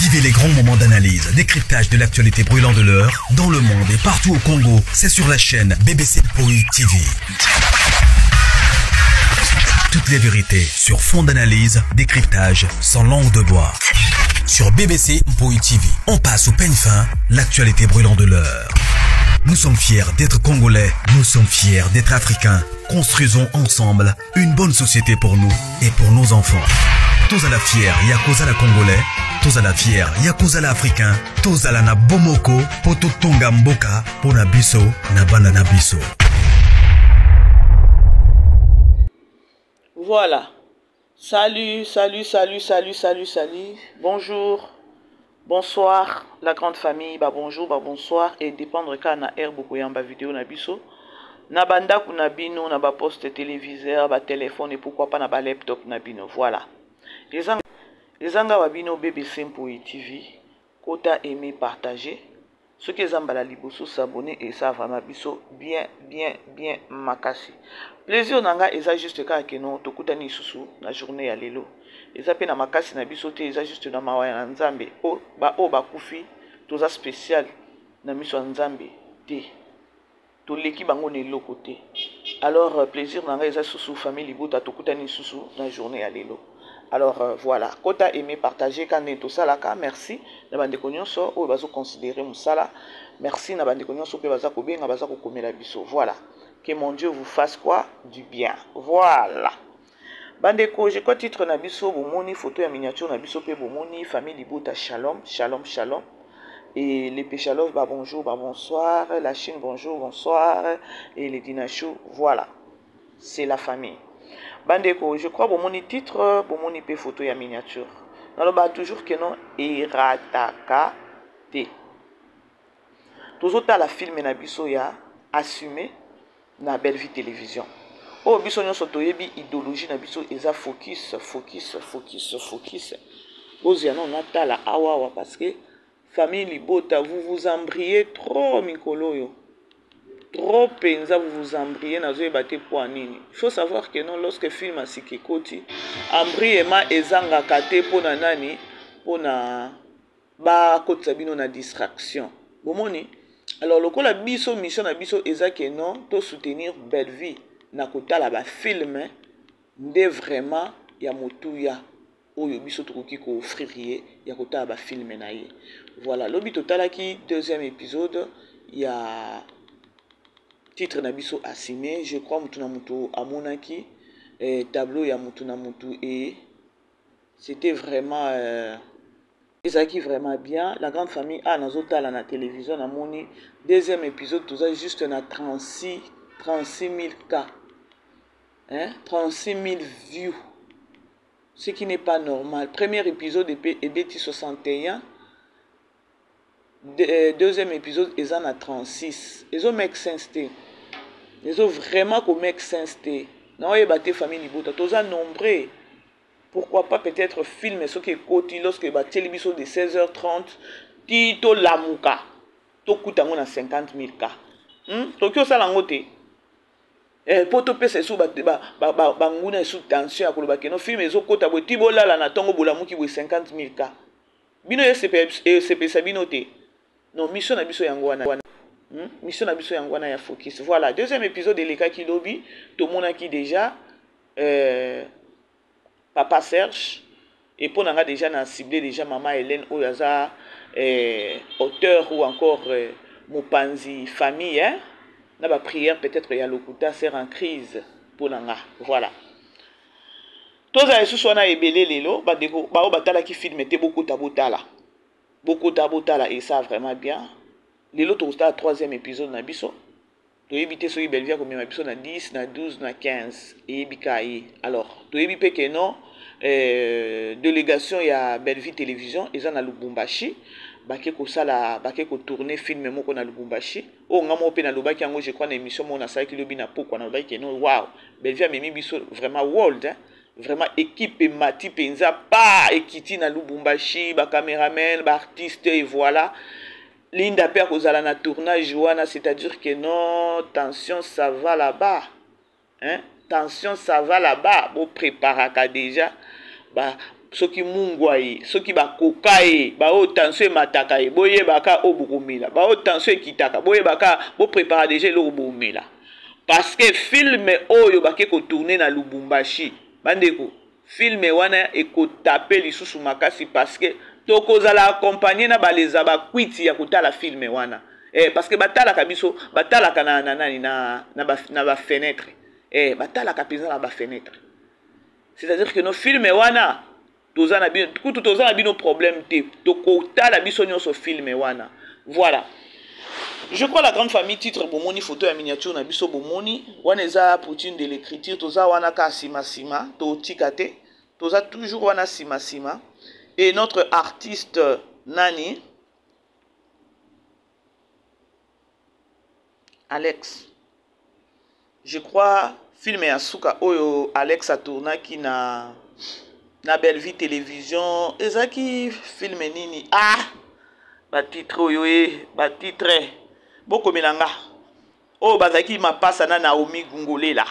Vivez les grands moments d'analyse, décryptage de l'actualité brûlante de l'heure, dans le monde et partout au Congo. C'est sur la chaîne BBC Poi TV. Toutes les vérités sur fond d'analyse, décryptage, sans langue de bois. Sur BBC Mpoi TV, on passe au peigne fin l'actualité brûlante de l'heure. Nous sommes fiers d'être Congolais, nous sommes fiers d'être Africains. Construisons ensemble une bonne société pour nous et pour nos enfants. Tozala fier ya kozala Congolais, tozala fier ya kozala Africain, tozala na bomoko po totonga mboka po na biso na bana na biso. Voilà. Salut, salut, salut, salut, salut, salut. Bonjour, bonsoir, la grande famille. Bah bonjour, bah bonsoir. Et dépendre ka na air bokoyamba vidéo na biso. Na bandaku na bino, na ba poste téléviseur, ba téléphone et pourquoi pas na ba laptop na bino. Voilà. Ezanga wa bino BBC Mpoyi TV. Kota aimer, partager. Soki eza mbala liboso s'abonner et ça vraiment biso bien bien bien makasi. Plaisir na nga eza juste kaka que non tokutani lisusu na journée ya lelo. Eza pe na makasi na biso te, eza juste na mawa ya Nzambe. O ba o bakufi toza spécial na miso ya Nzambe te. Toleki bango na eloko te. Alors euh, plaisir na nga eza susu famille libota tokutani lisusu na journée ya lelo. Alors euh, voilà, kota aimer partager quand ndenge tosalaka. Merci na bandeko nyonso oyo bazo considérer mosala. Merci na bandeko nyonso mpe baza kobenga baza kokomela biso. Voilà. Que mon Dieu vous fasse quoi du bien. Voilà. Bandeko, je crois titre na biso bomoni photo ya miniature na biso pe bomoni famille libota shalom, shalom, shalom. Et les Péchalov, bah bonjour, bah bonsoir. La Chine, bonjour, bonsoir. Et les Dinachou, voilà. C'est la famille. Bandeko, je crois bomoni titre, bomoni pe photo ya miniature. Naloba toujours que non erataka te. Tozotala film na biso ya assumer na Bellevue Télévision. Oyo biso nyonso toyebi idéologie na biso eza focus, focus, focus, focus. Bozia non natala awa awa parce que famille libota vous vous embrayez trop mikolo oyo. Trop penza vous vous embrayez nazoyeba te mpo nini. Il faut savoir que non lorsque film asika ekoti embrayement ezangaka te mpo na nani mpo na bakotisa bino na distraction bomoni. Alors lokola biso mission na biso eza ke non to soutenir Bellevue na kotala ba film nde vraiment ya motuya oyo biso tokoki ko offrir ye ya kotala ba film na ye. Voilà, lobi totalaki deuxième épisode ya titre na biso assumé. Je crois mutu na mutu amonaki eh, tableau ya mutu na mutu et c'était vraiment euh, ezalaki vraiment bien. La grande famille a nazotala na télévision namoni deuxième épisode toza juste na 36 000 cas, hein, 36 000 views, ce qui n'est pas normal. Premier épisode ebeti 61, deuxième épisode eza na 36. Ezo make sense te, ezo vraiment ko make sense te. Naoyeba te famille libota toza nombreux, pourquoi pas peut-être film soki ekoti lorsque batieli biso de 16h30 ti tolamuka tokuta yango na 50 000 cas. Toki osala yango te po topesa esu banguna esu tension ya koloba keno film ezokota boye ti bolala na ntongo bolamuki boye 50 000 cas. Bino esepelisa bino te. Non, mission na biso yango wana. Mission na biso yango wana ya focus. Voilà, deuxième épisode elekaki lobi, tomonaki déjà papa Serge et pour nanga déjà na ciblé déjà maman Hélène oyo aza auteur ou encore mopanzi famille, hein, na ba prière peut-être ya lokuta sert en crise pour nanga. Voilà. Toza lisusu wana ebele lelo bandeko bao batalaki film te bokota botala. Bokota botala et ça vraiment bien. Lelo tokotala troisième épisode na biso. Toyebi te soki Bellevue akomema biso na 10, na 12, na 15. Eyebi ka ye. Alors, toyebi pe ke non, délégation ya Bellevue Télévision eza na Lubumbashi. Bake kosala, bake kotourner film moko na Lubumbashi. Oyo nga moko pe nalobaki yango, je crois na émission moko nasalaki lobi na pokwa, nalobaki ke non, wow, Bellevue amemi biso vraiment world, hein? Vraiment équipe emati penza pa ekiti na Lubumbashi, ba cameraman, ba artiste et voilà. Linda pe akozala na tournage wana, c'est-à-dire que non, tension ça va là-bas, hein? Tension ça va là-bas, bo préparaka déjà ba Soki mungwa ye, soki bakoka ye, baoyo tension emataka ye, boyebaka oyo bokomela. Baoyo tension ekitaka, boyebaka boprepara deja eloko bomela. Parce que film oyo bake kotourne na Lubumbashi, bandeko, film wana ekotape lisusu makasi parce que tokozala accompagne na baleza bakwiti ya kotala film wana. Eh, parce que batalaka biso, batalaka na na nani na na ba, na ba fenêtre. Eh, batalaka mpenza na ba fenêtre. C'est-à-dire que nos films wana toza na bino kutu toza na bino problème te, tokotala biso nyonso film wana. Voilà. Je crois la grande famille titre bomoni photo ya miniature na biso bomoni wana eza poutine de l'écriture, toza wana ka sima sima totika te, toza toujours wana sima sima. Et notre artiste nani Alex, je crois film ya suka oyo Alex a tournaki na na Bellevue Télévision ezalaki film nini? Ah, ba titre oyo e ba titre bokomela nga oyo bazalaki mapasa na Naomi Gungolela,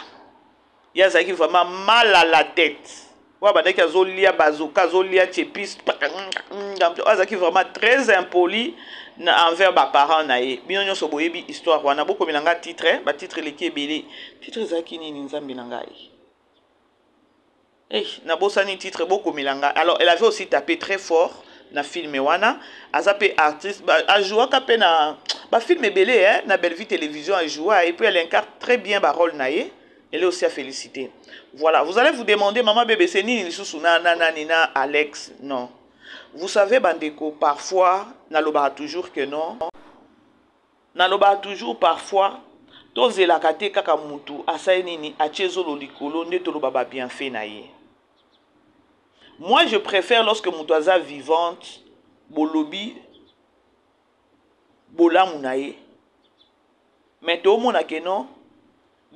ye azalaki vraiment mal à la tête. Oyo abandaki azolia bazoka, azolia chepis, oyo azalaki vraiment très impoli na envers ba parents na ye. Bino nyonso boyebi histoire wana, bokomela nga titre, ba titre eleki ebele. Titre ezalaki nini nzambe na ngai? Eh, nabosani titre, bokomela nga. Alors elle avait aussi tapé très fort na film wana, aza pe artiste, ajouaka pe na ba film ebele, hein, na Bellevue Télévision ajoua, et puis elle incarne très bien ba rôle na ye. Elle est aussi à féliciter. Voilà, vous allez vous demander, maman bébé, c'est nini lisusu na na na na Alex? Non. Vous savez, bandeko, parfois, nalobaka toujours que non. Nalobaka toujours parfois, tozelaka te kaka mutu asali nini, atie zolo likolo nde toloba ba bienfait na ye. Moi, je préfère lorsque mutu aza vivante, bolobi bolamu na ye. Mais toomona ke non,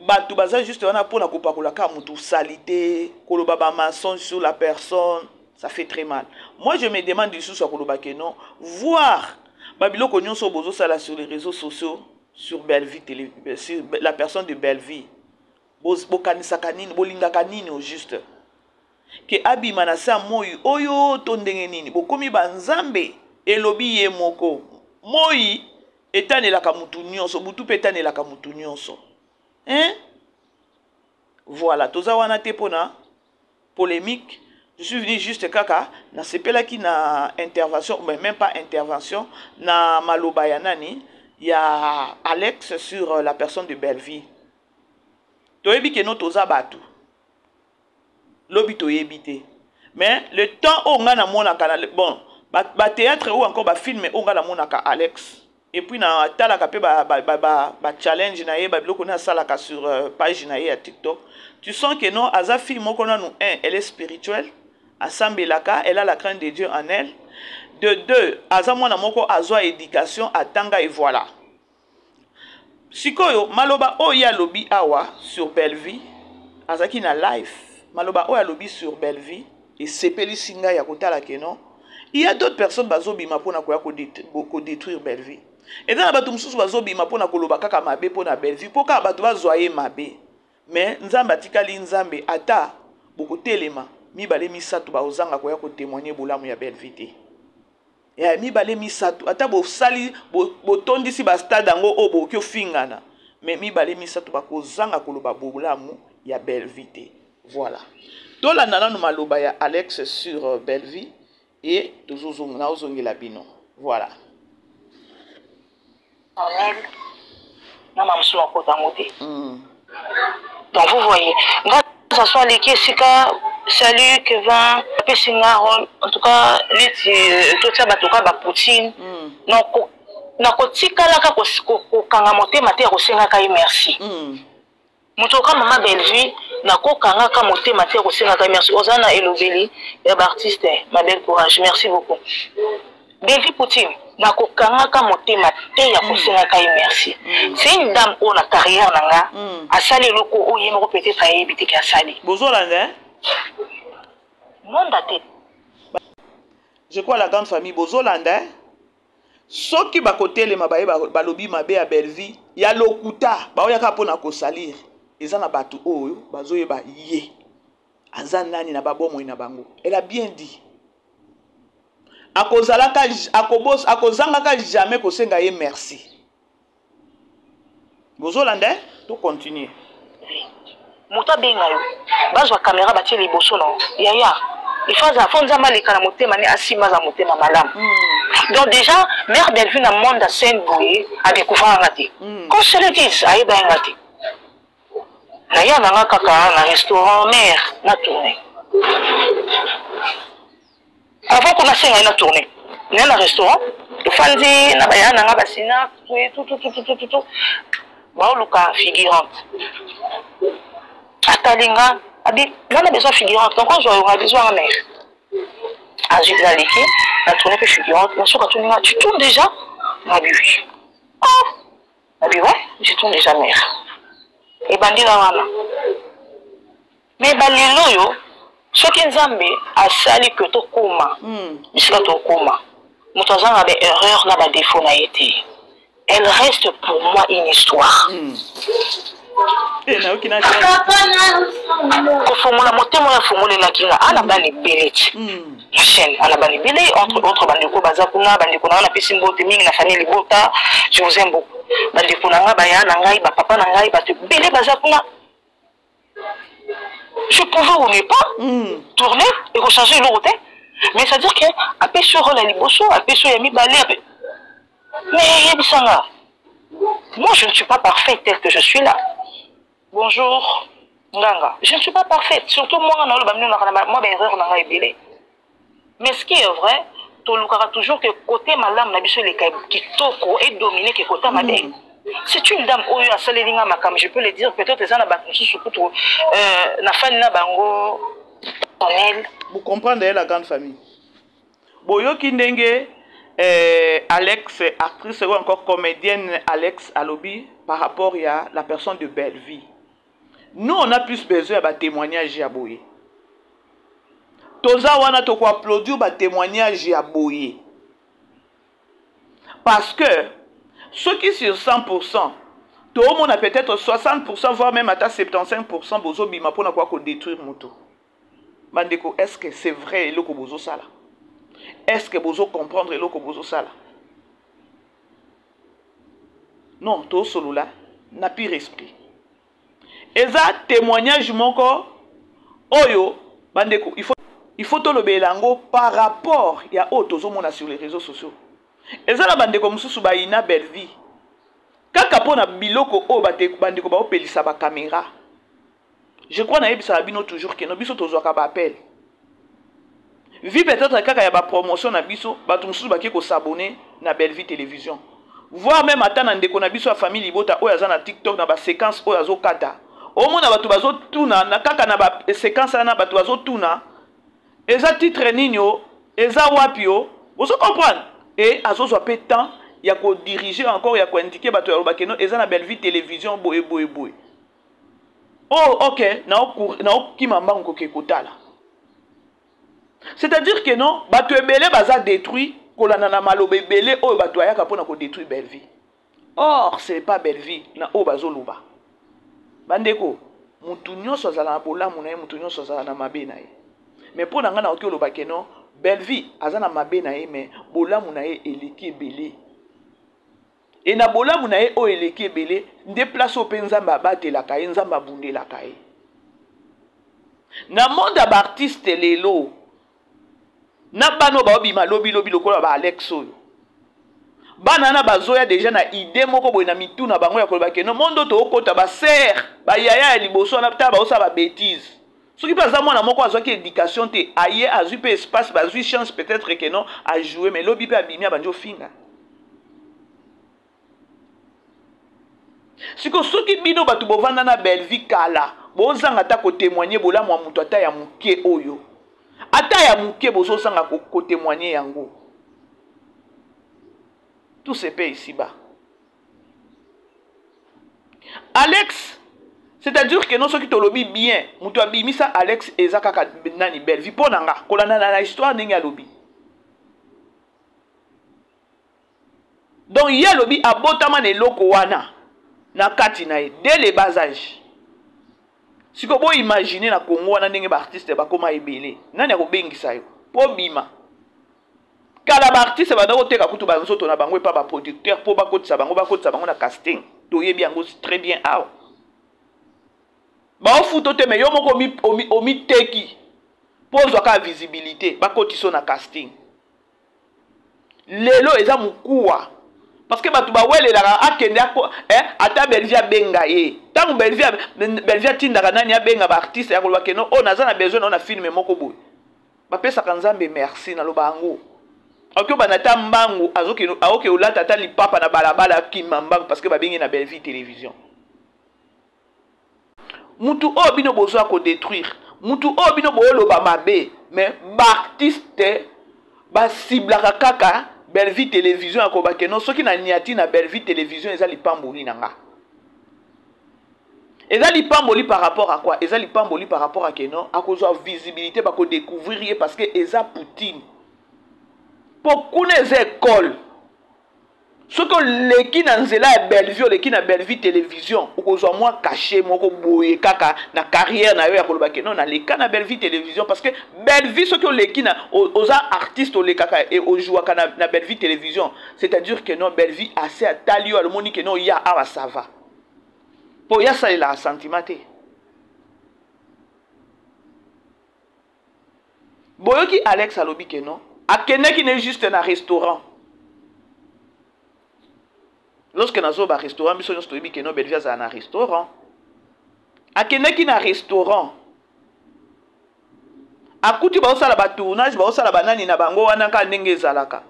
bato baza juste wana mpona kopakola kaka mutu salité, koloba ba mensonge sur la personne, ça fait très mal. Moi, je me demande lisusu ya koloba ke non, voir ba biloko nyonso bozosala sur les réseaux sociaux, sur Bellevue télé, sur la personne de Bellevue, bokanisaka nini, bolingaka nini au juste? Ke abima na sa moi oyo to ndenge nini? Bokomi ba nzambe, elobi ye moko. Moi etanelaka mutu nyonso, butu pe etanelaka mutu nyonso. Hein? Voilà, toza wana te pona polémique. Je suis venu juste kaka nasepelaki na intervention, mais même pas intervention, na maloba ya nani ya Alex sur la personne de Bellevue. Toyebi ke no toza batu. Lobi toyebi te. Mais le temps oyo nga namonaka na, bon, ba, ba théâtre ou encore ba film oyo nga namonaka Alex, et puis na talaka pe ba, ba, ba, ba, ba challenge na ye, ba biloko na salaka sur page na ye ya TikTok, tu sens que non, aza fille moko nanu, un, elle est spirituelle, asambelaka, elle a la crainte de Dieu en elle. De deux, aza mwana moko azwa éducation, atanga et voilà. Sikoyo maloba oyo alobi awa sur Bellevue, azaki na live, maloba oyo alobi sur Bellevue esepelisi ngai ya kotala ke non, il y a d'autres personnes bazobima mpona koya kodétruire Bellevue. Eza na bato mosusu bazobima mpona koloba kaka mabe mpona Bellevue, mpo kaka bato bazwa ye mabe. Mais Nzambe atikali Nzambe, ata bokotelema mibale misato baozanga koya kotémoigner bolamu ya Bellevue te. Ya mibale misato, ata bosali, botondisi ba stade yango oyo bokoki ofingana, mais mibale misato bakozanga koloba bolamu ya Bellevue te. Voilà. Tolanda nanu maloba ya Alex sur Bellevue et tozozonga, naozongela bino. Voilà. Amen. Na mamusu makota yango te. Donc vous voyez, nga ça soit leki esika, salut Kevin, apesi nga rôle, en tout cas neti totia bato ka ba poutine. Donc nakotikalaka kokanga motema te ya kosengaka ye merci. Moto oka mama Bellevue, nakokangaka motema te ya kosengaka ye merci. Oza na elobeli ya ba artiste, ma belle courage, merci beaucoup. Bellevue Poutine, nakokangaka motema te ya kosengaka ye merci. C'est une dame oyo na carrière na nga, asali eloko oyo ye moko peut-être ayebi te ke asali. Bozolanda, hein? Monda te. Je crois la grande famille bozolanda, hein? Soki bakotelema baye balobi mabe ya Bellevue ya lokuta, baoyaka mpona kosalir, eza na bato oyo bazoyeba ye aza nani na babomoi na bango. Elle a bien dit. Akozalaka, akobos, akozangaka jamais kosenga ye merci. Bozolanda, eh? To continuer. Moto abenga yo, bazwa kamera batie liboso na yaya, il faut aza fo Nzambe aleka na motema ne asimba aza motema malamu. Donc déjà mère Bellevue na monde ya scène boye adécouvrir nga te. Qu'on se le dise, ayeba ye nga te. Naya na nga kaka na restaurant, mère na tourne. Avant ko nasenga ye na tourne, naye na restaurant, tofandi na baya na nga basina tutututututu, baoluka figurante. Atali nga, abi nga na besoin figurante, donc ozwa yo nga besoin nga mère. Azwi naleki na tourne mpe figurante, na suka tuni nga, tu tournes déjà? Ngabi oui. Ah, ngabi ouais, je tourne déjà mère. Ebandi na wana. Mais balelo oyo soki Nzambe asali que tokoma bisika tokoma, moto azanga ba erreur na ba défaut na ye te. Elle reste pour moi une histoire. Kofongola motema oyo afongolelaki nga, ana bana ebele ti na chaîne, ana bana ebele, entre autres bandeko baza kuna, bandeko na nga napesi mbote mingi na famille libota, je vous aime beaucoup. Bandeko na nga, baya na ngai, bapapa na ngai, bato ebele baza kuna. Je pouvais ou ne pas tourner et rechanger eloko te, mais c'est à dire que apesi yo rôle ya liboso, apesi yo ya mibale, mais yebisanga, moi je ne suis pas parfaite telle que je suis là. Bonjour nganga, je ne suis pas parfaite, surtout moi na oloba bino na moi ba erreur na ngai ebele. Mais ce qui est vrai, tolukaka toujours que côté malamu na biso eleka kitoko et dominer que côté mabe. C'est une dame oyo asaleli nga makambo, je peux le dire, peut-être eza na bato mosusu kutu na fani na bango tonel. Vous comprenez la grande famille. Boyoki ndenge Alex, actrice ou encore comédienne Alex alobi par rapport à la personne de Bellevue. Nous on a plus besoin de témoignages ya boye. Toza wana toko applaudir ba témoignages ya boye. Parce que ceux qui sur 100%, tout le monde a peut-être 60%, voire même à 75% bozo bima pona quoi ko détruire moto. Bandeko, est-ce que c'est vrai eloko bozo sala? Est-ce que bozo comprendre eloko bozo sala? Non, to solo là, na pire esprit. Eza témoignage moko oyo bandeko, il faut tolobela yango par rapport ya oyo tozomona sur les réseaux sociaux. Eza na bandeko mosusu bayina Bellevue kaka mpona biloko oyo bandeko baopelisa ba caméra. Je crois nayebisaka bino toujours que no biso tozwaka ba appel. Vi peut-être kaka ya ba promotion na biso, bato mosusu bake kosabonner na Bellevue Télévision. Voire même ata na ndeko na biso ya famille libota oyo aza na TikTok na ba séquence oyo azokata. Omona bato bazotuna na kaka na ba séquence wana bato bazotuna eza titre nini o, eza wapi o, bozo comprendre? Et azozwa pe temps ya ko diriger encore ya ko indiquer bato ya lobake no eza na Bellevue Télévision boye boye boye. Oh ok, na okima mbangu koke kotala. C'est-à-dire que non, bato ebele baza détruit kolanda na maloba ebele oyo bato ayaka mpona ko détruire Bellevue. Or, ce n'est pas Bellevue na oyo bazoloba. Bandeko, mutu nyonso azala na bolamu na ye, mutu nyonso azala na mabe na ye. Mais mpo na ngai nakoki koloba ke non, Bellevue aza na mabe na ye, mais bolamu na ye eleki ebele. E na bolamu na ye oyo eleki ebele, nde place oyo mpe Nzambe abatelaka ye, Nzambe abundelaka ye. Na monde ya ba artiste lelo, na bana oyo baobima lobi lobi lokola ba Alex oyo, bana wana bazoya déjà na idée moko boye na mitu na bango ya koloba ke no monde oyo tookota ba sœur, ba yaya ya liboso wana ta baosala ba bêtises. Soki mpe aza mwana moko azwaki éducation te, aye azwi mpe espace, bazwi chance peut-être que non a jouer, mais lobi mpe abimi abandi ofinga. Siko soki bino bato bovanda na Bellevue kala, bozanga ata kotémoigner bolamu ya moto ata ya moke oyo. Ata ya moke bozozanga kotémoigner yango. Tout se paie ici-bas. Alex, c'est-à-dire que non soki tolobi bien, moto abimisa Alex eza kaka nani Bellevue mpo na nga kolanda na histoire ndenge alobi. Donc ye alobi abotama na eloko wana na kati na ye dès le bas âge. Siko bo imaginer na Congo wana ndenge ba artiste bakoma ebele, nani akobengisa yo po bima? Kala baartiste banda koteka kutu banzoto na bango epa baproducteur mpo bakotisa bango, bakotisa bango na casting. Toyebi yango très bien awa. Baofuto te, me yo moko omiteki mpo ozwa kaka visibilité, bakotisa na casting. Lelo eza mokuwa parce que bato bawelelaka akende eh, ata Bellevue abenga ye. Ntango Bellevue atindaka nani abenga baartiste ya koloba keno oyo oh, naza na besoin nao na filme moko boye, bapesaka Nzambe merci. Naloba yango, akoki obanda ata mbangu, aoke olata ata lipapa na balabala, akima mbangu parce que babengi na Bellevue Télévision. Mutu oyo bino bozwa kodétruire, mutu oyo bino booloba mabe, mais baartiste basiblaka kaka Bellevue Télévision ya koba keno soki na niati na Bellevue Télévision eza lipamboli na nga. Eza lipamboli par rapport à quoi? Eza lipamboli par rapport à keno akozwa visibilité, bakodécouvrir ye parce que eza Poutine. Po kuna eza école. Soki oleki na nzela ya Bellevue, oleki na Bellevue Télévision, okozwa mwa cachet moko boye kaka na carrière na yo ya koloba ke non, naleka na Bellevue Télévision. Parce que Bellevue, soki oleki na, oza artiste, olekaka e ojouaka na Bellevue Télévision, c'est-à-dire que non, Bellevue ase atali yo, alomoni ke non, ya awa ça va. Po ya salelaka sentiment te. Boyoki Alex alobi ke non, akendaki ne juste na restaurant. Lorsque nazoba restaurant, biso nyonso toyebi ke non, Bellevue azala na restaurant. Akendaki na restaurant, akuti baosala batournage, baosala banani na bango wana kaka ndenge ezalaka.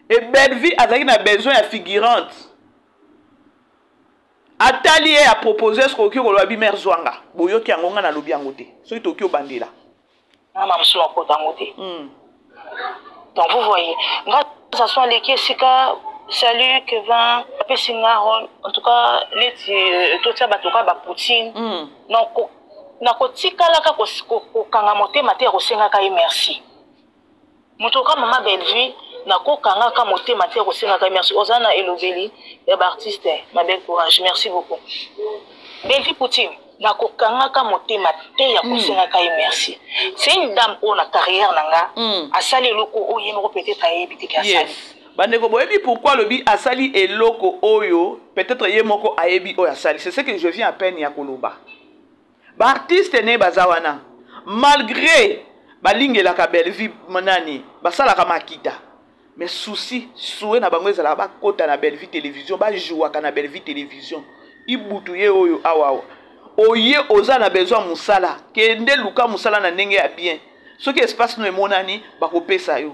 E Bellevue azalaki na besoin ya figurante, atali ye, apropose eske okoki koloba bi mare zwanga. Boyoki yango, nga nalobi yango te. Soki tokoki obandela. Nga mosusu nakota yango te. Donc vous voyez, nga saso aleki esika. Salut Kevin, apesi nga rôle. En tout cas neti totia bato kaka bapoutine. Nakotikalaka kokanga motema te ya kosengaka ye merci. Moto ka mama Bellevue, nakokangaka motema te ya kosengaka ye merci. Oza na elobeli ya baartiste, ma belle, courage, merci beaucoup Bellevue Poutine. Nakokangaka motema te ya kosengaka ye merci. C'est une dame oyo na carrière na nga asali eloko oyo ye moko peut-être ayebi te ke asali. Yes. Bandeko, boyebi pourquoi alobi asali eloko oyo peut-être ye moko ayebi oyo asali? C'est ce que je viens à peine ya koloba. Baartiste ne baza wana, malgré balingelaka Bellevue nani, basalaka makita, mais souci souhait na bango ezalaka bakota na Bellevue Télévision, bajouaka na Bellevue Télévision. Ibutu ye oyo awa awa, oye oza na besoin mosala, kende luka mosala na ndenge ya bien. Soki espace no emonani, bakopesa yo.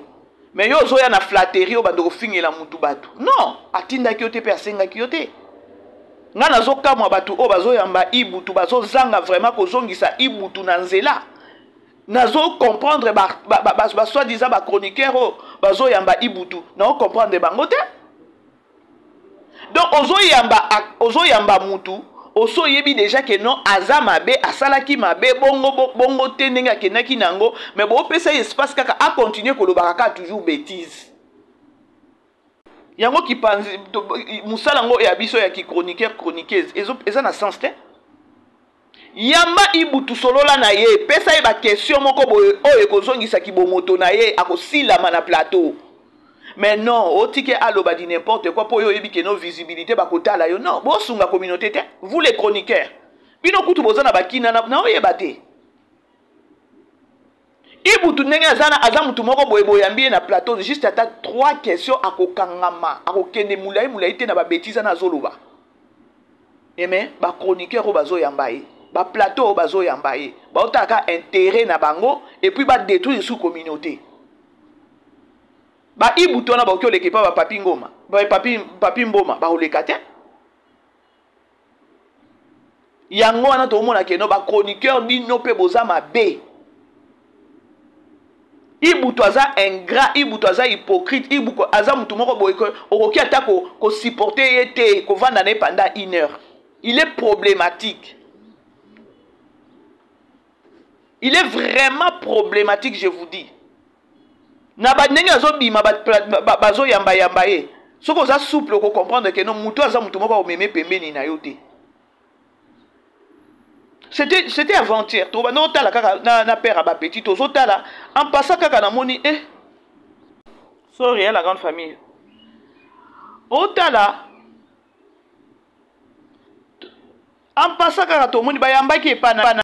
Mais yo ozoya na flatterie oyo bando kofingela mutu bato, non, atindaki yo te mpe asengaki yo te. Nga nazokamwa bato oyo bazoyamba Ibutu, bazozanga vraiment kozongisa Ibutu na nzela. Nazocomprendre basoi-disant bachroniqueur oyo bazoyamba Ibutu, naocomprendre bango te. Donc ozoyamba, ozoyamba mutu oso oyebi déjà ke non, aza mabe, asalaki mabe bongo bongo te ndenge akendaki nango, mais boopesa ye espace kaka acontinue kolobaka kaka toujours bêtise. Yango kipanzi mosala yango ya biso ya kichroniqueur chroniqueuse eza na sens te. Yamba Ibutu, solola na ye, pesa ye baquestion moko boye oyo ekozongisa kibomoto na ye, akosilama na plateau. Mais non, otike aloba di n'importe quoi mpo oyo oyebi ke no visibilité, bakotala yo. Non, bosunga communauté te, vous les chroniqueurs. Bino kutu boza na bakina na oyeba te. Ibutu ndenge aza na, aza mutu moko boye, boyambi ye na plateau juste ata trois questions, akokangama, akokende molai molai te na babêtise wana azoloba. Eme bachroniqueur oyo bazoyamba ye, baplateau oyo bazoyamba ye, baotalaka intérêt na bango et puis badétruire sous communauté. Baibutu wana bakoki oleka epa bapapi ngoma, bapapi papi mboma, bakoleka te. Yango wana tomona keno bachroniqueur bino mpe boza mabe. Ibutu aza ingrat, Ibutu aza hypocrite, Ibutu aza mutu moko boye okoki ata kosupporte ye te, kovanda na ye pendant une heure. Il est problématique, il est vraiment problématique, je vous dis. Na bandenge azobima, bazoyambayamba ye, soki oza souple okocomprendre ke no, mutu aza mutu moko akomeme pembeni na yo te. C'était c'était avant-hier. Tobanda otala kaka na, na père ya bapetit, tozotala en passant kaka namoni eh sorry ya la grande famille. Otala en passant kaka tomoni bayambaki epa na,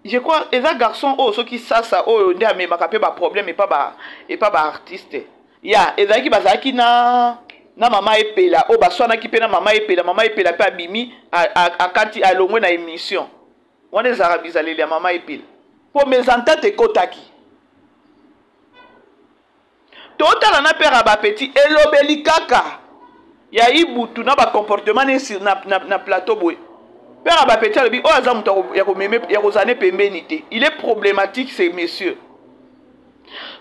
je crois eza garçon oyo soki sasa oyo nde amemaka mpe baproblème epa ba epa baartiste ya ezalaki bazalaki na na mama epela oyo baswanaki mpe na mama epela. Mama epela mpe abimi, akati, alongwe na émission wana. Ezalaka bizaleli ya mama epela mpo mésentente ekotaki. Totala na père ya bapetit, elobeli kaka ya Ibutu na bacomportement ne na plateau boye. Père ya bapetit alobi oyo aza moto ya komeme, ya kozala ne pembeni te, il est problématique, ce monsieur.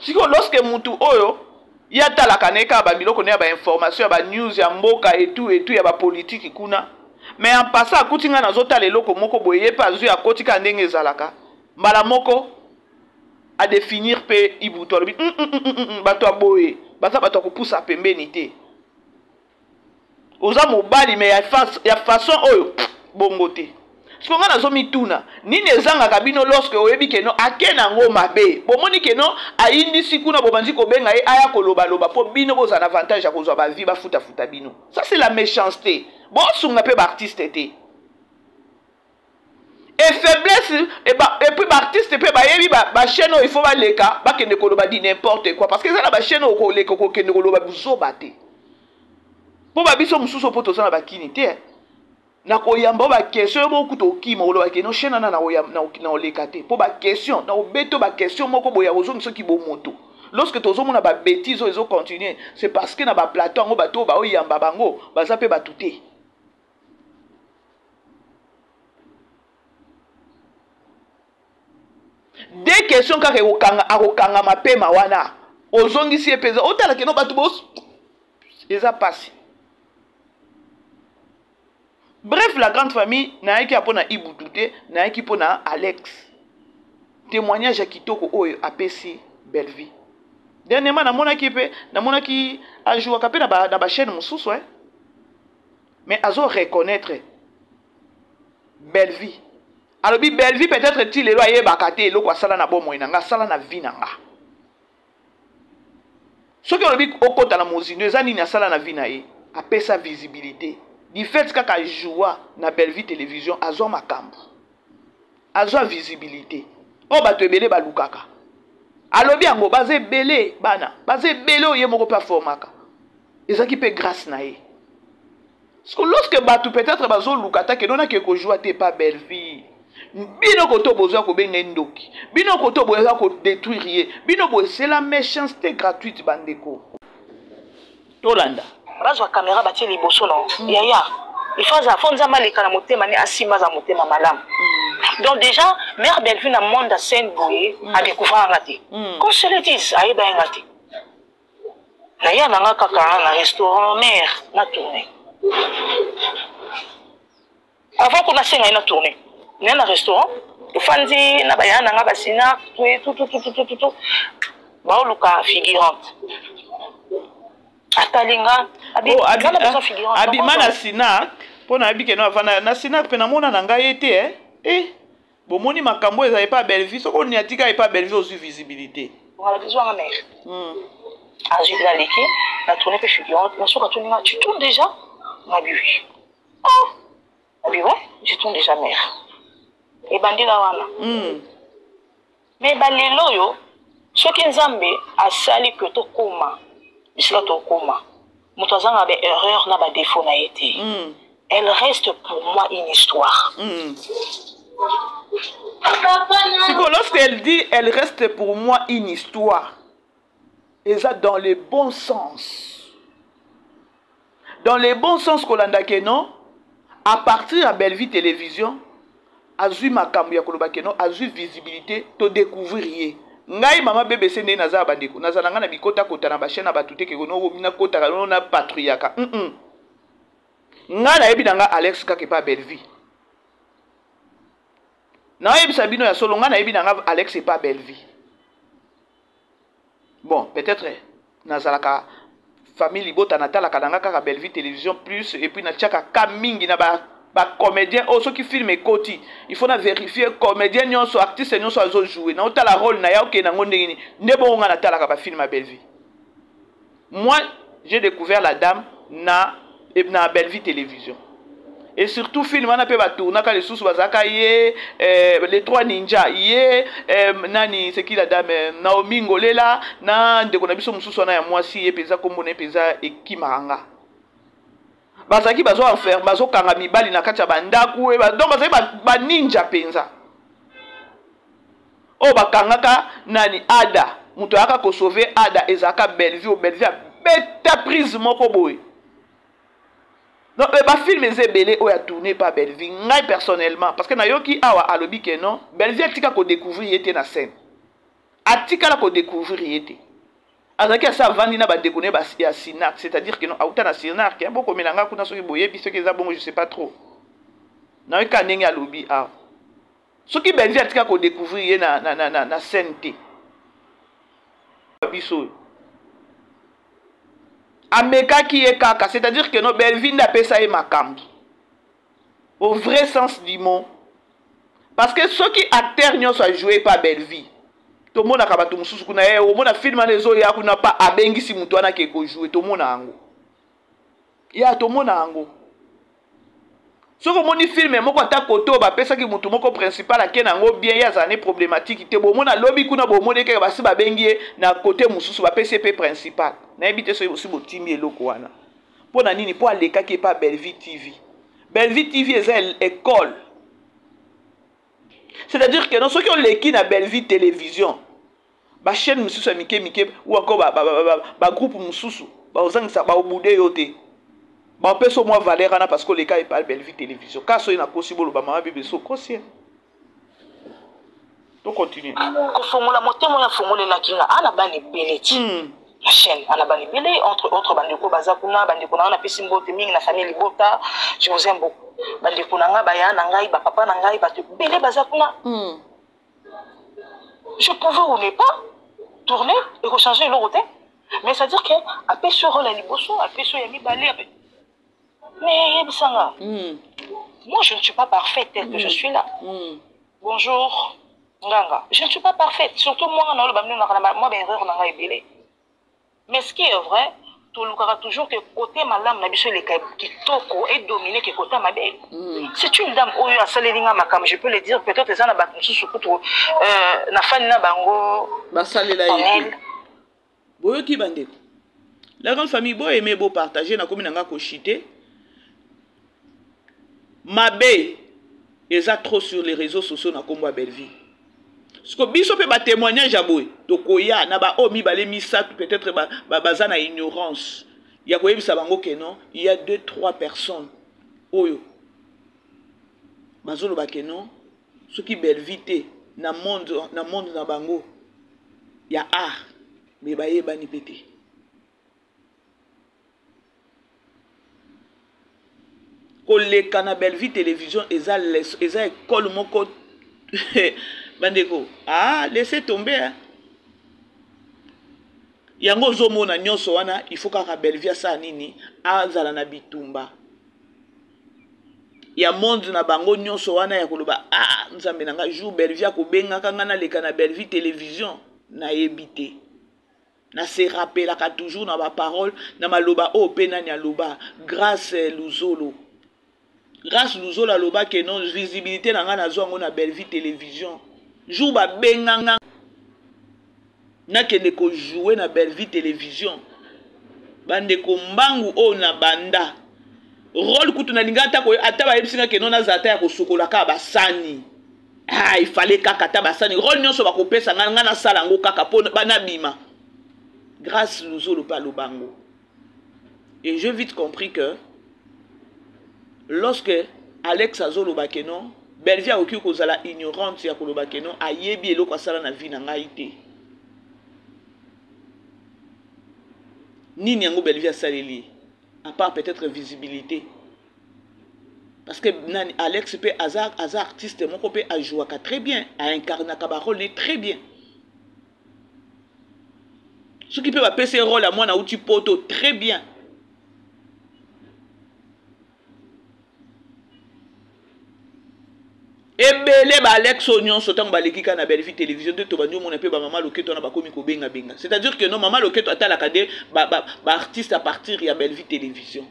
Sikoyo lorsque mutu oyo ye atalaka na ye kaka babiloko na ya bainformation ya banews ya mboka etu etu ya bapolitiki kuna, mais en passant akuti ngai nazotala eloko moko boye, ye mpe azwi, akoti kaka ndenge ezalaka, mbala moko adéfinir mpe Ibutu, alobi bato ya boye baza bato ya kopusa pembeni te. Oza mobali mais ya façon oyo bongo te. Siko ngai nazomituna nini ezangaka bino lorsque oyebi que non, ake nango mabe, bomoni que non, ayindisi kuna, bobandi kobenga ye aya kolobaloba mpo bino bozala na avantage ya kozwa bavie, bafutafuta bino. Ça, c'est la méchanceté. Bosunga mpe baartiste te et faiblesse et, ba, et puis baartiste mpe bayebi bachaîne oyo il faut baleka, bakende koloba di n'importe quoi, parce que eza na bachaîne oyo koleka kokende koloba buzoba te, mpo babiso mosusu mpo toza na bakini te na koyamba oyo baquestion oyo bokuta okima oloba que non, chaîne wana na oleka te, mpo baquestion na obeto baquestion moko boye ya kozongi soki bomoto. Lorsque tozomona babêtise oyo ezocontinue, c'est parce que na baplateau yango bato oyo baoyamba bango baza mpe bato te. Deux questions kaka ekokanga, akokanga mapema wana ozongisi ye mpenza. Otala que non, bato bos eza pasi. Bref, la grande famille, nayaki ya mpo na Ibutu te, nayaki mpo na Alex, témoignage ya kitoko oyo apesi Bellevie dernièrement. Namonaki mpe, namonaki ajouaka mpe na bachaîne mosusu, eh? Mais azo reconnaître Bellevie. Alobi Bellevie peut-être ti lelo ayebaka te eloko asala na bomoi na nga, asala na vie na nga. Soki olobi okɔta na mozindo, eza nini asala na vie na ye? Apesa visibilité du fait kaka joua na Bellevie Télévision, azwa makambo, azwa visibilité oyo bato ebele balukaka. Alobi yango, baza ebele, bana baza ebele oyo ye moko mpe aformaka, ezalaki mpe grâce na ye. Parce que lorsque bato peut-être bazoluka ata que non, nake kozwa te pa Bellevie, bino koto bozwa kobenga ye ndoki, bino koto boza kodétruire ye, bino boye, c'est la méchanceté gratuite. Bandeko, tolanda. Bazwa caméra, batie liboso na yaya, il faut aza fo Nzambe aleka na motema ne, asimba, aza motema malamu. Donc déjà mère Bellevue na monde ya scène boye adécouvrir nga te. Qu'on se le dise, ayeba ye nga te. Naya na nga kaka na restaurant, mère na tourné. Avant kuna asenga ye na tourné, naya na restaurant, tofandi na baya na nga basina tutututututu, baoluka figurante, atali nga. Oh, abima na Sinac mpo nayebi que non, avanda na Sinac mpe namona na ngai ye te. Eh? Eh, bomoni makambo eza epa Bellevue. Soki oni atika epa Bellevue, ozwi visibilité. Zwanga mare azwi naleki na tourné mpe figurante. Na soki atuni nga: "Tu tournes déjà?" Ngabi: "Oui." "Oh." Abi: "Ouais, je tourne déjà, mère." Ebandela wana. Mais balelo oyo, soki Nzambe asali ke tokóma bisika tokóma, moto azanga baerreur na badéfaut na ye te. Elle reste pour moi une histoire. Siko lorsqu'elle dit: "Elle reste pour moi une histoire", eza dans le bon sens, dans le bon sens. Kolanda que non, à partir ya Bellevue Télévision azwi makambo ya koloba que non, azwi visibilité, todécouvrir ye. Ngai mama BBC ndenge naza ya bandeko, nazala ngai na bikotakota na bachaîne na bato te, que non, nakotaka no na patrouillaka. Ngai nayebi na ngai Alex kaka epa Bellevue. Nayebisa bino ya solo, ngai nayebi na ngai Alex epa Bellevue. Bon, peut-être nazalaka famille libota, natalaka na nga kaka Bellevue Télévision plus, et puis natiaka ka mingi na ba Bacomédien oyo, soki film ekoti, il faut na vérifier comédien nyonso, artiste nyonso azojoue, naotala rôle na ye, okende yango ndenge nini. Nde bongo nga natalaka bafilm ya Bellevue. Moi, j'ai découvert la dame na Bellevue Télévision et surtout film wana mpe batournaka lisusu, bazalaka ye les trois ninja, ye nani, c'est qui la dame, Naomi Ngolela na ndeko na biso mosusu wana ya mwasi, ye mpenza nkombo na ye mpenza ekimaka nga. Bazalaki bazo enfer, bazokanga mibali na kati ya bandako, donc bazalaki baninja mpenza oyo bakangaka nani, Ada. Moto ayaka kosauver Ada ezalaka Bellevue. Bellevue abeta prise moko boye. Donc bafilm eza ebele oyo atourne pa Bellevue. Ngai personnellement, parce que nayoki awa alobi ke non, Bellevue atika kodécouvrir ye te na scène, atikala kodécouvrir ye te, azalaki asa avandi na bandeko na ye ya Sinark, c'est-à-dire que non, auta na Sinark. Bokomela nga kuna soki boyebi, soki eza bongo, je sais pas trop. Nayoki kaka ndenge alobi awa, soki Bellevue atika kodécouvrir ye na scène te, biso oyo amekaki ye kaka, c'est-à-dire que non, Bellevue nde apesa ye makambo au vrai sens du mot, parce que soki acteur nyonso ajoue pa Bellevue, tomonaka bato mosusu kuna ye, omona film wana ezoya kuna pa abengisi moto wana ke kojoue, tomona yango ya, tomona yango. Soki omoni film moko, ata kote oyo bapesaki motu moko principal, ake na yango bien, ye azala ne problématique te, bomona lobi kuna bomoni kaka basi babengi ye na kote mosusu, bapesi ye mpe principal. Nayebi te soki osi botimbi eloko wana. Mpo na nini? Mpo alekaki epa Bellevue TV. Bellevue TV eza école, c'est-à-dire que non, soki oleki na Bellevue Télévision, bachaîne mosusu ya mike mike ou encore bagroupe mosusu baozangisa, baobude yo te, bapesa mwa valeur wana parce que oleka epa Bellevue Télévision. Ka soki nakosi, boloba: "Mama bebe, so okosi." Tocontinue. Kofongola motema oyo afongolelaki nga, ana bana ebele ti na chaîne, ana bana ebele, entre autres bandeko baza kuna, bandeko na nga, napesi mbote mingi na famille libota, je vous aime beaucoup, bandeko na nga, baya na ngai, bapapa na ngai, bato ebele baza kuna. Je pouvais ou ne pas tourner, ekochange eloko te, mais c'est à dire que apesi rôle ya liboso, apesi oyo ya mibale, mais yebisanga, moi, je ne suis pas parfaite telle que je suis là. Bonjour nganga, je ne suis pas parfaite, surtout moi naloba bino naka na mwa baerreur na ngai ebele, mais ce qui est vrai, tolukaka toujours ke côté malamu na biso eleka kitoko, edomine ke côté mabe. C'est une dame oyo asaleli nga makambo, je peux le dire, peut-être eza na bato mosusu kutu na fani na bango. Basalela ye. Boyoki bandeko, la grande famille, boaime, bopartage. Nakomi na nga koshite mabe eza trop sur les réseaux sociaux na nkombo ya Bellevue. Siko biso mpe batémoignage ya boye, tokoya na baoyo mibale, misato, peut-être baza na ignorance ya koyebisa bango ke non, il y a deux, trois personnes oyo bazoloba ke non, soki Bellevue te na monde na bango ya art, me bayebani mpe te. Koleka na Bellevue Télévision eza école moko, bandeko. Ah, laissez tomber, hein. Yango ozomona nyonso wana, il faut kaka Bellevue asala nini? Azala na bitumba ya monde na bango nyonso wana ya koloba: "Ah, Nzambe na nga, jour Bellevue akobengaka nga naleka na Bellevue Télévision, nayebi te." Na se rappelaka toujours na baparole, na maloba oyo mpe nani aloba, Grâce Luzolo. Grâce Luzolo aloba ke non, visibilité na ngai nazwa yango na Bellevue Télévision. Jour babenganga nakende kojoue na Bellevue Télévision, bandeko, mbangu oyo na banda rôle kutu nalinga ata ata bayebisi nga keno nazala ata ya kosukola kaka basani. Ah, ifale kaka ata basani, rôle nyonso bakopesa ngai, ngai nasala yango kaka mpo nabima. Grâce Luzolo mpe aloba yango. Et j'ai vite compris que lorsque Alex azoloba ke non, Bellevue akoki kozala ignorante ya koloba ke non, ayebi eloko asala na vie na ngai te. Nini yango Bellevue asaleli, à part peut-être visibilité? Parce que nani, Alex mpe aza artiste moko mpe ajouaka très bien, aincarnaka barôle ne très bien. Soki mpe bapesi ye rôle ya mwana auti poto, très bien. Ebele ba Alex oyo nyonso ntango baleki kaka na Bellevue Télévision nde tobandi omona mpe bamama loketo wana bakomi kobengabenga. C'est-à-dire que non, mama loketo atalaka nde baartiste ba, ba à partir ya Bellevue Télévision.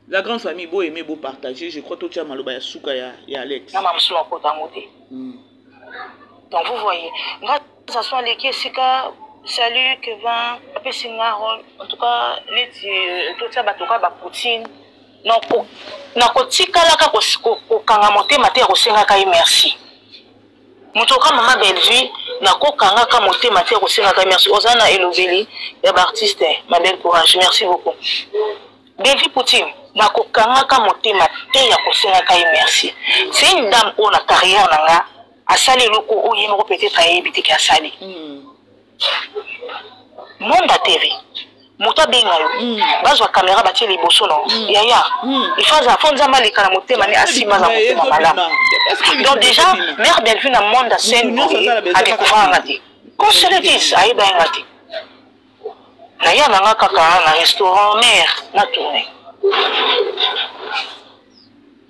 La grande famille, bo aimer, bo partager. Je crois totia maloba ya suka ya, ya Alex. Na mamusu akota yango te. Donc vous voyez, nga sason aleki esika salut Kevin apesi nga rôle en tout cas neti euh, totia bato kaka bapoutine nakotikalaka kokanga motema te ya kosengaka ye merci moto oka mama bellevue nakokangaka motema te ya kosengaka ye merci oza na elobeli ya baartiste ma belle courage merci beaucoup bellevue poutine nakokangaka motema te ya kosengaka ye merci c'est une dame oyo na carrière na nga asali eloko oyo ye moko peut-être ayebi te ke asali mm. Monde TV moto abenga yo mm. bazwa kamera batie liboso na mm. yaya mm. il faut aza fo nzambe aleka na motema ne asimba aza motema malamu donc déjà mère bellevue na monde ya scène boye adécouvrir nga te qu'on se le dise ayeba ye nga te naya na nga kaka na restaurant mère na tourne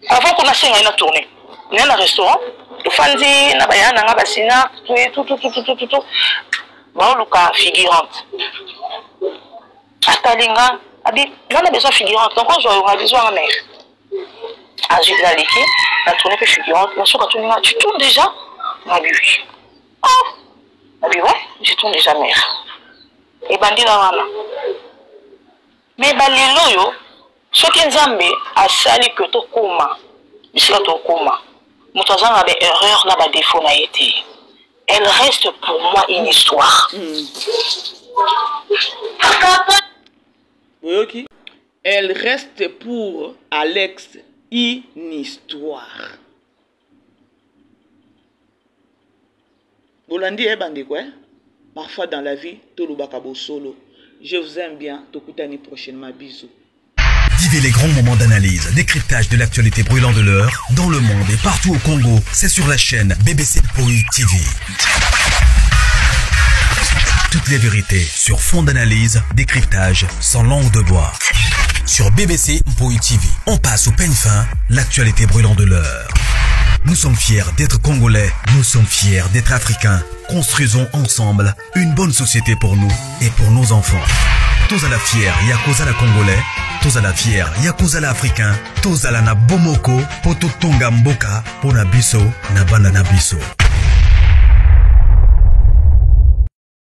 avant ko nasenga ye na tourne naye na restaurant tofandi na baya na nga basina tutututututu baoluka figurante atali nga abi nga na besoin figurante donc ozwa yo nga bizwa nga mère azwi naleki na tourne mpe figurante na suka atuni nga tu tourne déjà ngabi oui ah ngabi ouais je tourne déjà mère ebandi na wana mais balelo oyo Soki Nzambe asali que tokoma bisika tokoma, moto azanga ba erreur na ba defaut na ye te. Elle reste pour moi une histoire. Mm. Boyoki? Elle reste pour Alex une histoire. Bolandi eh bandeko eh? Parfois dans la vie, tolobaka bosolo. Je vous aime bien, tokutani prochainement, bisous. Vivez les grands moments d'analyse, décryptage de l'actualité brûlante de l'heure, dans le monde et partout au Congo. C'est sur la chaîne BBC Poi TV. Toutes les vérités sur fond d'analyse, décryptage, sans langue de bois. Sur BBC Mpoi TV, on passe au peigne fin l'actualité brûlante de l'heure. Nous sommes fiers d'être Congolais, nous sommes fiers d'être Africains. Construisons ensemble une bonne société pour nous et pour nos enfants. Tous à la fière, Yakoza la Congolais, tous à la fière, Yakoza la Africain, tous à la na Bomoko, Poto Tonga Mboka, Pona Biso, na Bana na Biso.